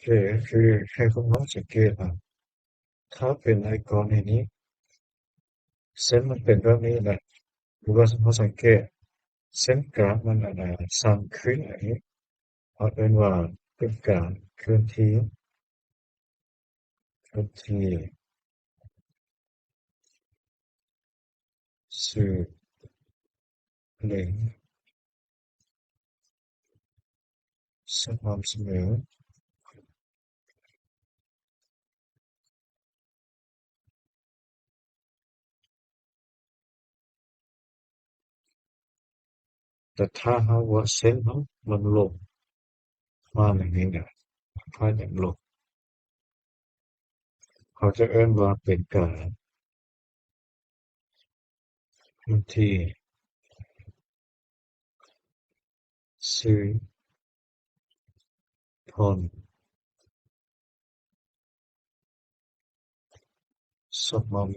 ເຄ ຄືໃຫ້ພວກເຮົາສັງເກດວ່າ ຖ້າເປັນໃນກໍລະນີນີ້ ເສັ້ນມັນເປັນແບບນີ້ແຫຼະ ຫຼືວ່າເຮົາສັງເກດເສັ້ນກຣາຟມັນ ອັນນ່າ ຊັນຂຶ້ນ ອັນນີ້ເຮົາເອີ້ນວ່າເປັນການເຄື່ອນທີ່ ເຄື່ອນທີ່ຊື່ເລັງ ສະໝ່ຳສະເໝີ. ແຕ່ຖ້າຫາກວ່າເສັ້ນເຮົາມັນລົງມາແນວນີ້ນະ ພາຍໃນລົງ ເຮົາຈະເອີ້ນວ່າເປັນການເຄື່ອນທີ່ຊື່ຜ່ອນສະໝ່ຳ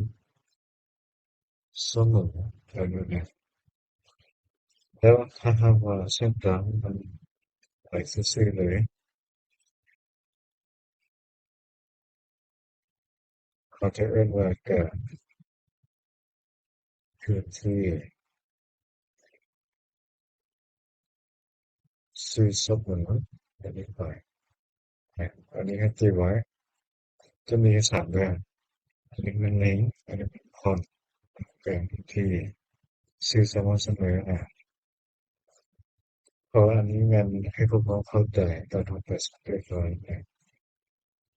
ສະເໝີ ແບບນີ້ນະ. ແລ້ວຖ້າຫາກວ່າເສັ້ນກາງມັນໄປຊື່ໆເລີຍ ເຂົາຈະເອີ້ນວ່າການເຄື່ອນທີ່ຊື່ສະເໝີ ແບບນີ້ໄປ. ອາ ອັນນີ້ໃຫ້ຈື່ໄວ້ ຈະມີຢູ່ສາມແບບ ອັນນີ້ແມ່ນເລັງ ອັນນີ້ແມ່ນຜ່ອນ ແບບທີ່ຊື່ສະໝ່ຳສະເໝີນະ. ເພາະວ່າອັນນີ້ແມ່ນໃຫ້ພວກເຮົາເຂົ້າໃຈຕອນເຮົາໄປສຳເລັດຮ້ອຍແລ້ວ.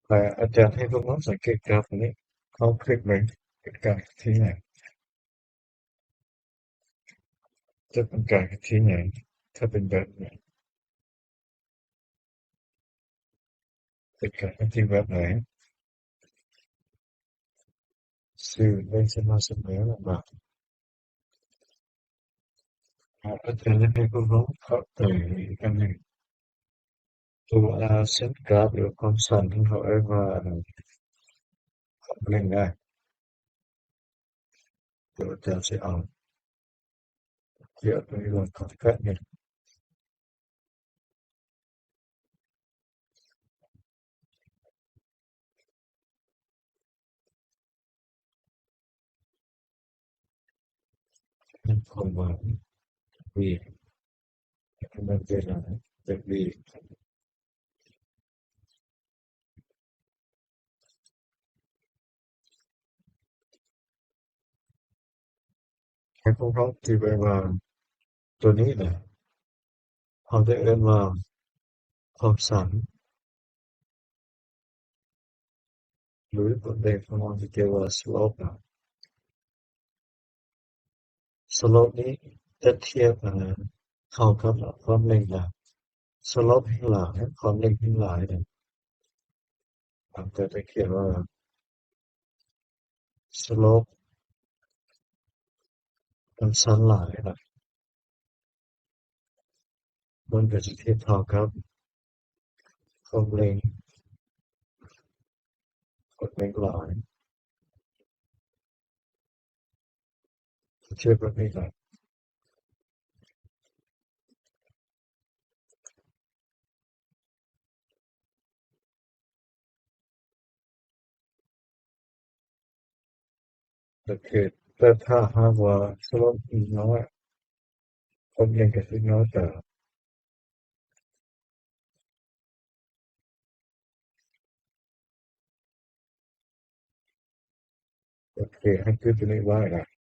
ແລະ ອາຈານໃຫ້ພວກເຮົາສັງເກດກຣາຟອັນນີ້ ເຮົາຄລິກເບິ່ງເປັນການທີ່ຫຍັງ ຈະເປັນການທີ່ຫຍັງ ຖ້າເປັນແບບນີ້ ເປັນການທີ່ແບບໃດ? ຊື່ເລັງສະໝ່ຳສະເໝີລະບາດ ອາ ອາຈານຢາກໃຫ້ພວກເຮົາເຂົ້າໃຈອີກອັນໜຶ່ງ ຕົວ ອາ ເສັ້ນກຣາຟ ຫຼື ຄວາມສັ້ນທີ່ເຂົາເອີ້ນວ່າ ອາ ຄວາມເລັງໄດ້ ດຽວອາຈານຊິເອົາ ດຽວເອົາຕົວນີ້ລົງກ່ອນແປັບໜຶ່ງ. ເປັນຄວາມຫວັງ B ໃຫ້ມັນເປັນ ເປັນ B. ໃຫ້ພວກເຮົາຖືໄວ້ວ່າ ຕົວນີ້ນະ ເຮົາຈະເອີ້ນວ່າຄວາມຊັນ ຫຼື ຕົວເລກຂອງມັນທີ່ເອີ້ນວ່າ slope ນະ. slope ນີ້ຈະທຽບ ອາ ເທົ່າກັບຄວາມເລັງນະ. slope ແຮ່ງຫຼາຍ ຄວາມເລັງແຮ່ງຫຼາຍນະ. ມັນຈະໄດ້ຂຽນວ່າ slope ມັນຊັນຫຼາຍນະ. ມັນກໍຈະທຽບເທົ່າກັບຄວາມເລັງ ຄວາມເລັງຫຼາຍ ທຽບແບບນີ້ນະ. ໂອເຄ ແຕ່ຖ້າຫາກວ່າ slope ນ້ອຍ ຄວາມເລັງກໍຊິນ້ອຍຕາມ. ໂອເຄ ໃຫ້ຈື່ຕົວນີ້ໄວ້ນະ.